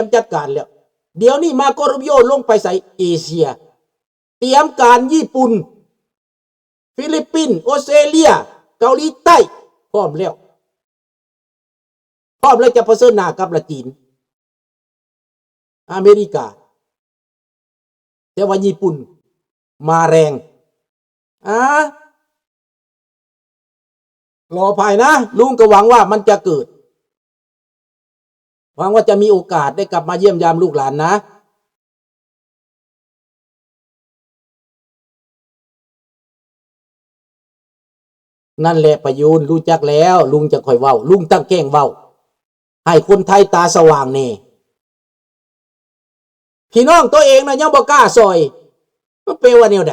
ຽມຈັດການແລ້ວ. ດຽວນີ້ມາໂກຣູບິໂອລົງໄປໃສ? ເອເຊຍ. ຕຽມການຍີ່ປຸ່ນ, ຟີລິບປິນ, ອົດສະເຕຣເລຍ, ເກົາຫຼີໃຕ້ ພ້ອມແລ້ວ. ພ້ອມແລ້ວຈະປະເຊີນໜ້າກັບລາວຈີນ, ອາເມລິກາ. ແຕ່ວ່າຍີ່ປຸ່ນມາແຮງ. ອາ ລໍພາຍນະ, ລຸງກໍຫວັງວ່າມັນຈະເກີດ, ຫວັງວ່າຈະມີໂອກາດໄດ້ກັບມາຢ້ຽມຢາມລູກຫຼານນະ. ນັ້ນແຫຼະປະຢູນ, ຮູ້ຈັກແລ້ວ, ລຸງຈະຄ່ອຍເວົ້າ, ລຸງຕ້ອງແກ້ງເວົ້າ ໃຫ້ຄົນໄທຕາສະຫວ່າງແດ່. ພີ່ນ້ອງຕົວເອງນະຍັງບໍ່ກ້າຊ່ອຍ, ມັນແປວ່າແນວໃດ?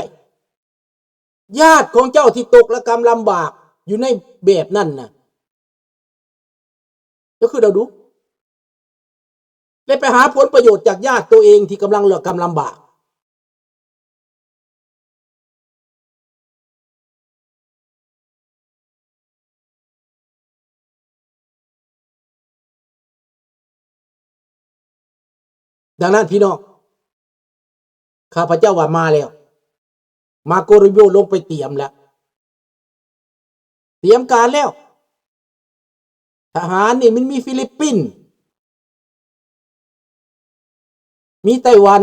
ຍາດຂອງເຈົ້າທີ່ຕົກລະກຳລຳບາກຢູ່ໃນແບບນັ້ນນະ, ເຈົ້າຄິດເອົາດູ, ແລະໄປຫາຜົນປະໂຫຍດຈາກຍາດຕົວເອງທີ່ກຳລັງລະກຳລຳບາກ. ດັ່ງນັ້ນພີ່ນ້ອງ, ຂ້າພະເຈົ້າວ່າມາແລ້ວ, ມາໂກຣູບິໂອລົງໄປຕຽມແລ້ວ, ຕຽມການແລ້ວ. ທະຫານນີ້ມັນມີຟີລິບປິນ, ມີໄຕ້ຫວັນ,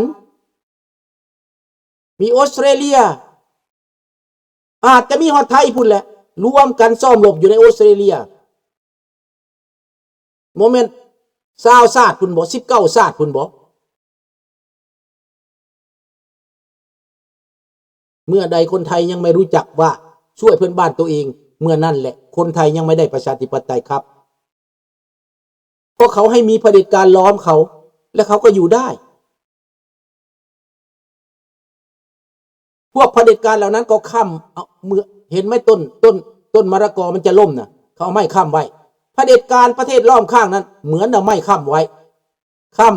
ມີອົດສະເຕຣເລຍ, ອາດຈະມີຮອດໄທພຸ້ນແຫຼະ, ລວມກັນຊ້ອມລົບຢູ່ໃນອົດສະເຕຣເລຍ. ບໍ່ແມ່ນຊາວຊາດພຸ້ນບໍ? ສິບເກົ້າຊາດພຸ້ນບໍ? ເມື່ອໃດຄົນໄທຍັງໄມ່ຮູ້ຈັກວ່າຊ່ວຍເພື່ອນບ້ານຕົວເອງ, ເມື່ອນັ້ນແຫຼະຄົນໄທຍັງໄມ່ໄດ້ປະຊາທິປະໄຕຄັບ. ເພາະເຂົາໃຫ້ມີຜະເດັດການລ້ອມເຂົາ ແລະ ເຂົາກໍຢູ່ໄດ້. ພວກຜະເດັດການເຫຼົ່ານັ້ນກໍຄ້ຳ ເອົາ ເມື່ອ ເຫັນໄໝ ຕົ້ນ ຕົ້ນ ຕົ້ນມະລະກອມັນຈະລົ້ມນະ, ເຂົາເອົາໄມ້ຄ້ຳໄວ້. ຜະເດັດການປະເທດລ້ອມຂ້າງນັ້ນ ເໝືອນເອົາໄມ້ຄ້ຳໄວ້. ຄ້ຳ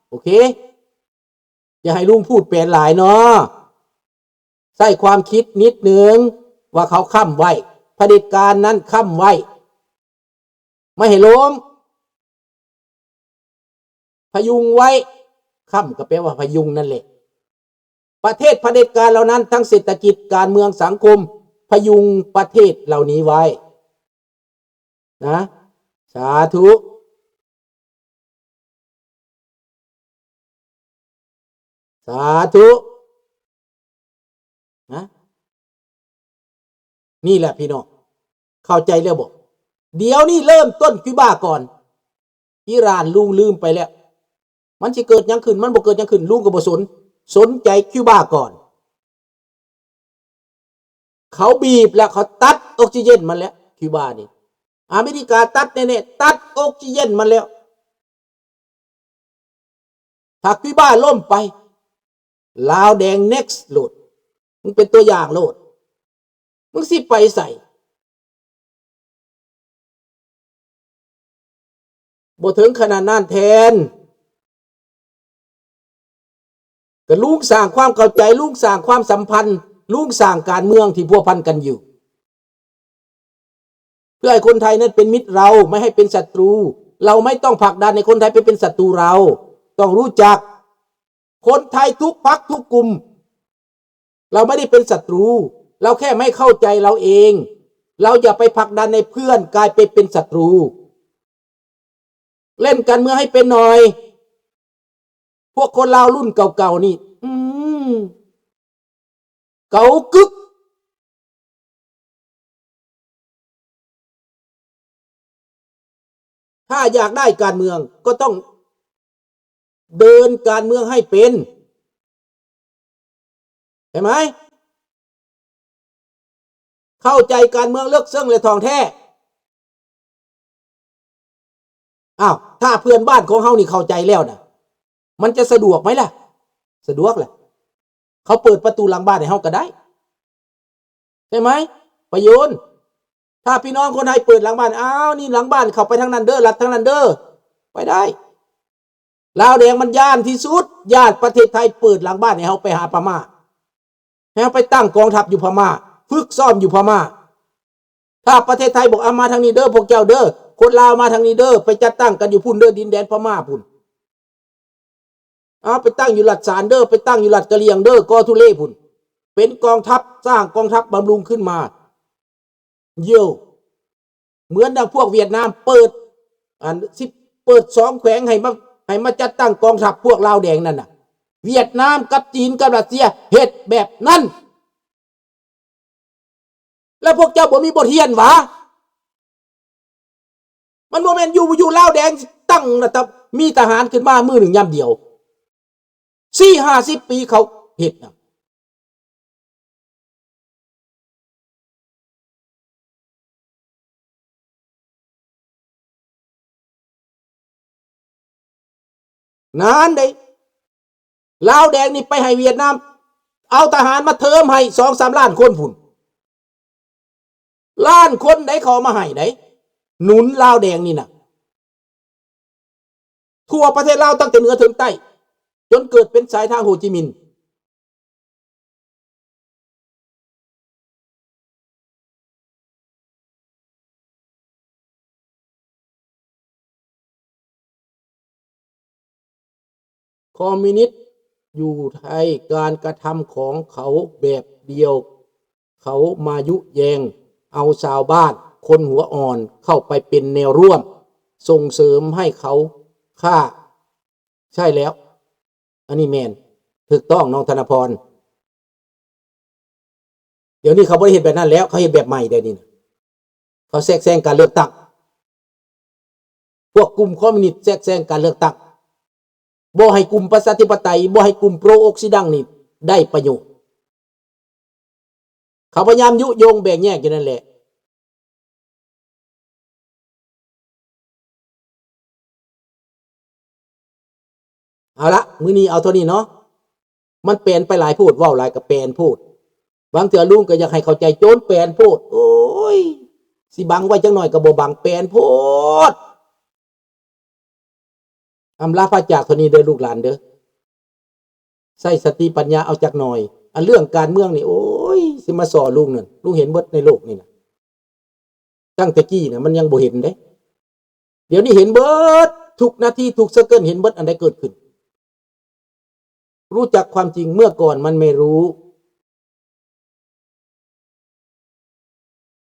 ໂອເຄ ຢ່າໃຫ້ລຸງພູດແປນຫຼາຍເນາະ, ໃຊ້ຄວາມຄິດນິດໜຶ່ງວ່າເຂົາຄ້ຳໄວ້, ຜະເດັດການນັ້ນຄ້ຳໄວ້ ໄມ່ໃຫ້ລົ້ມ, ພະຍຸງໄວ້, ຄ້ຳກໍແປວ່າພະຍຸງນັ້ນແຫຼະ. ປະເທດຜະເດັດການເຫຼົ່ານັ້ນ ທັງເສດຖະກິດ, ການເມືອງ, ສັງຄົມ, ພະຍຸງປະເທດເຫຼົ່ານີ້ໄວ້ນະ. ສາທຸ. ສາທຸ ນະ. ນີ້ແຫຼະພີ່ນ້ອງ ເຂົ້າໃຈແລ້ວບໍ່? ດຽວນີ້ເລີ່ມຕົ້ນຄິວບາກ່ອນ, ອີຣານລຸງລືມໄປແລ້ວ, ມັນຊິເກີດຫຍັງຂຶ້ນ ມັນບໍ່ເກີດຫຍັງຂຶ້ນ ລຸງກໍບໍ່ສົນ, ສົນໃຈຄິວບາກ່ອນ. ເຂົາບີບແລ້ວ ເຂົາຕັດອົກຊີເຈນມັນແລ້ວ ຄິວບານີ້, ອາເມລິກາຕັດແນ່ໆ ຕັດອົກຊີເຈນມັນແລ້ວ. ຖ້າຄິວບາລົ້ມໄປ ລາວແດງເນັກໂລດ, ມຶງເປັນຕົວຢ່າງໂລດ, ມຶງຊິໄປໃສ? ບໍ່ເຖິງຂະໜາດນັ້ນແທນ. ກໍລຸງສ້າງຄວາມເຂົ້າໃຈ, ລຸງສ້າງຄວາມສຳພັນ, ລຸງສ້າງການເມືອງທີ່ພົວພັນກັນຢູ່ ເພື່ອໃຫ້ຄົນໄທນັ້ນເປັນມິດເຮົາ, ໄມ່ໃຫ້ເປັນສັດຕູ. ເຮົາໄມ່ຕ້ອງຜັກດັນໃຫ້ຄົນໄທໄປເປັນສັດຕູເຮົາ. ຕ້ອງຮູ້ຈັກ ຄົນໄທທຸກພັກທຸກກຸ່ມ ເຮົາໄມ່ໄດ້ເປັນສັດຕູ, ເຮົາແຄ່ໄມ່ເຂົ້າໃຈເຮົາເອງ. ເຮົາຢ່າໄປຜັກດັນໃຫ້ເພື່ອນກາຍໄປເປັນສັດຕູ. ເລ່ນການເມືອງໃຫ້ເປັນໜ່ອຍ. ພວກຄົນລາວລຸ້ນເກົ່າໆນີ້ ອືມ ເກົ່າກຶກ. ຖ້າຢາກໄດ້ການເມືອງ ກໍຕ້ອງເດີນການເມືອງໃຫ້ເປັນ. ເຫັນໄໝ? ເຂົ້າໃຈການເມືອງເລິກເຊິ່ງ ແລະ ທ່ອງແທ້. ອ້າວ ຖ້າເພື່ອນບ້ານຂອງເຮົານີ້ເຂົ້າໃຈແລ້ວນະ ມັນຈະສະດວກໄໝລະ? ສະດວກແຫຼະ. ເຂົາເປີດປະຕູຫຼັງບ້ານໃຫ້ເຮົາກໍໄດ້ ໃຊ່ໄໝ? ປະໂຫຍດ ຖ້າພີ່ນ້ອງຄົນໃດເປີດຫຼັງບ້ານ, ອ້າວ ນີ້ຫຼັງບ້ານ ເຂົ້າໄປທາງນັ້ນເດີ ລັດທາງນັ້ນເດີ ໄປໄດ້. ລາວແດງມັນຢ້ານທີ່ສຸດ, ຢ້ານປະເທດໄທເປີດຫຼັງບ້ານໃຫ້ເຮົາໄປຫາພະມ້າ, ໃຫ້ເຮົາໄປຕັ້ງກອງທັບຢູ່ພະມ້າ, ຝຶກຊ້ອມຢູ່ພະມ້າ. ຖ້າປະເທດໄທບອກ ອາ ມາທາງນີ້ເດີ ພວກເຈົ້າເດີ, ຄົນລາວມາທາງນີ້ເດີ, ໄປຈັດຕັ້ງກັນຢູ່ພຸ້ນເດີ ດິນແດນພະມ້າພຸ້ນ. ເອົາໄປຕັ້ງຢູ່ລັດສານເດີ ໄປຕັ້ງຢູ່ລັດກະຫຼຽງເດີ ກໍທຸເລພຸ້ນ ເປັນກອງທັບ ສ້າງກອງທັບບຳລຸງຂຶ້ນມາ. ໂຢ ເໝືອນດັ່ງພວກຫວຽດນາມເປີດ ອັນ ຊິເປີດສອງແຂວງໃຫ້ມາ ໃຫ້ມາຈັດຕັ້ງກອງທັບພວກລາວແດງນັ້ນນະ. ຫວຽດນາມກັບຈີນກັບຣັດເຊຍເຮັດແບບນັ້ນ. ແລ້ວພວກເຈົ້າບໍ່ມີບົດຮຽນຫວາ? ມັນບໍ່ແມ່ນຢູ່ ຢູ່ລາວແດງຕັ້ງລະຕະ ມີທະຫານຂຶ້ນມາມື້ໜຶ່ງຍາມດຽວ ສີ່ຫ້າສິບປີເຂົາເຮັດນະ. ນານເດ້ ລາວແດງນີ້ໄປໃຫ້ຫວຽດນາມ ເອົາທະຫານມາເທີມໃຫ້ສອງສາມລ້ານຄົນພຸ້ນ ລ້ານຄົນໃດເຂົາເອົາມາໃຫ້ໃດ ໜູນລາວແດງນີ້ນະ ທົ່ວປະເທດລາວ ຕັ້ງແຕ່ເໜືອເຖິງໃຕ້ ຈົນເກີດເປັນສາຍທາງໂຮຈິມິນ. ຄອມມິວນິດຢູ່ໄທ ການກະທຳຂອງເຂົາແບບດຽວ ເຂົາມາຍຸແຍງເອົາຊາວບ້ານ ຄົນຫົວອ່ອນເຂົ້າໄປເປັນແນວຮ່ວມ ສົ່ງເສີມໃຫ້ເຂົາຄ້າ. ໃຊ່ແລ້ວ ອັນນີ້ແມ່ນ ຖືກຕ້ອງ ນ້ອງທະນະພອນ. ດຽວນີ້ເຂົາບໍ່ໄດ້ເຮັດແບບນັ້ນແລ້ວ ເຂົາເຮັດແບບໃໝ່ແລ້ວນີ້ນະ ເຂົາແຊກແຊງການເລືອກຕັ້ງ. ພວກກຸ່ມຄອມມິວນິດແຊກແຊງການເລືອກຕັ້ງ ບໍ່ໃຫ້ກຸ່ມປະຊາທິປະໄຕ ບໍ່ໃຫ້ກຸ່ມໂປຣອົກຊິດັງນີ້ໄດ້ປະໂຫຍດ. ເຂົາພະຍາຍາມຍຸຍົງແບ່ງແຍກຢູ່ນັ້ນແຫຼະ. ເອົາລະ ມື້ນີ້ເອົາເທົ່ານີ້ເນາະ ມັນແປນໄປຫຼາຍໂພດ ເວົ້າຫຼາຍກໍແປນໂພດ. ບາງເທື່ອລຸງກໍຢາກໃຫ້ເຂົ້າໃຈ ໂຈນແປນໂພດ ໂອ້ຍ ຊິບັງໄວ້ຈັກໜ້ອຍກໍບໍ່ບັງ ແປນໂພດ. ອຳລາພາຈາກເທົ່ານີ້ເດີລູກຫຼານເດີ ໃຊ້ສະຕິປັນຍາເອົາຈັກໜ້ອຍ. ອັນເລື່ອງການເມືອງນີ້ ໂອ້ຍ ຊິມາສໍ້ລຸງນັ້ນ ລຸງເຫັນເບິດໃນໂລກນີ້ນະ. ຕັ້ງແຕ່ກີ້ນະ ມັນຍັງບໍ່ເຫັນເດ້ ດຽວນີ້ເຫັນເບິດ ທຸກນາທີ ທຸກເຊີເກີນ ເຫັນເບິດ ອັນໃດເກີດຂຶ້ນ. ຮູ້ຈັກຄວາມຈິງ ເມື່ອກ່ອນມັນໄມ່ຮູ້.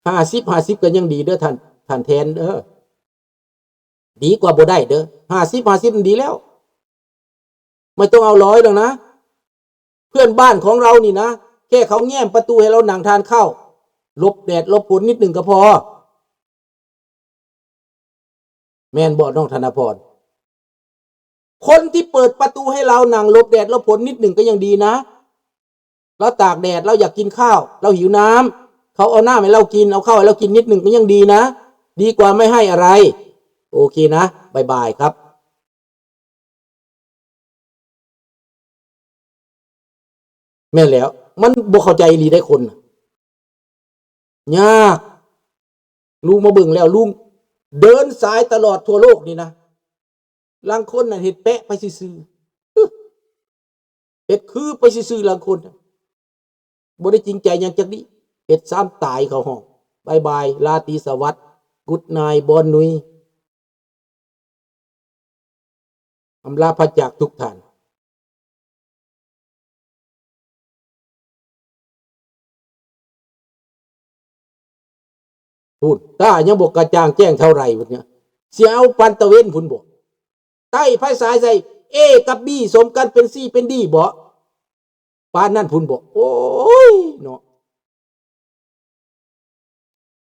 ຫ້າສິບ ຫ້າສິບ ກໍຍັງດີເດີທ່ານ ທ່ານແທນເດີ ດີກວ່າບໍ່ໄດ້ເດີ. ຫ້າສິບ ຫ້າສິບ ມັນດີແລ້ວ ບໍ່ຕ້ອງເອົາຮ້ອຍດອກນະ. ເພື່ອນບ້ານຂອງເຮົານີ້ນະ ແຄ່ເຂົາແຍ້ມປະຕູໃຫ້ເຮົານັ່ງທານເຂົ້າ ຫຼົບແດດຫຼົບຝົນນິດໜຶ່ງກໍພໍ. ແມ່ນບໍ່ ນ້ອງທະນະພອນ? ຄົນທີ່ເປີດປະຕູໃຫ້ເຮົານັ່ງຫຼົບແດດຫຼົບຝົນນິດໜຶ່ງກໍຍັງດີນະ. ລາວຕາກແດດ ລາວຢາກກິນຂ້າວ ລາວຫິວນ້ຳ ເຂົາເອົານ້ຳໃຫ້ລາວກິນ ເອົາເຂົ້າໃຫ້ລາວກິນນິດໜຶ່ງກໍຍັງດີນະ ດີກວ່າໄມ່ໃຫ້ອະໄລ. ໂອເຄນະ ບາຍບາຍຄັບ. ແມ່ນແລ້ວ ມັນບໍ່ເຂົ້າໃຈອີ່ຫຼີເດ້ຄົນນະ ຍາກ. ລຸງມາເບິ່ງແລ້ວ ລຸງເດີນສາຍຕະຫຼອດທົ່ວໂລກນີ້ນະ ລາງຄົນນັ້ນເຮັດແປະໄປຊື່ໆ ເຮັດຄືໄປຊື່ໆ ລາງຄົນນະ ບໍ່ໄດ້ຈິງໃຈຫຍັງຈັກນິດ ເຮັດຊ້ຳຕາຍເຂົາຫ້ອງ. ບາຍບາຍ ລາຕີສະຫວັດ Good night ບອນນຸຍ. ອຳລາພາຈາກທຸກທ່ານ. ພຸ້ນ ຕາຍັງບໍ່ກະຈ່າງແຈ້ງເທົ່າໃດພຸ້ນນະ ຊິເອົາປານຕາເວັນພຸ້ນບໍ? ໃຕ້ໄຟສາຍໃສ່ A ກັບ B ສົມກັນເປັນ C ເປັນ D ບໍ? ປານນັ້ນພຸ້ນບໍ? ໂອ້ຍເນາະ.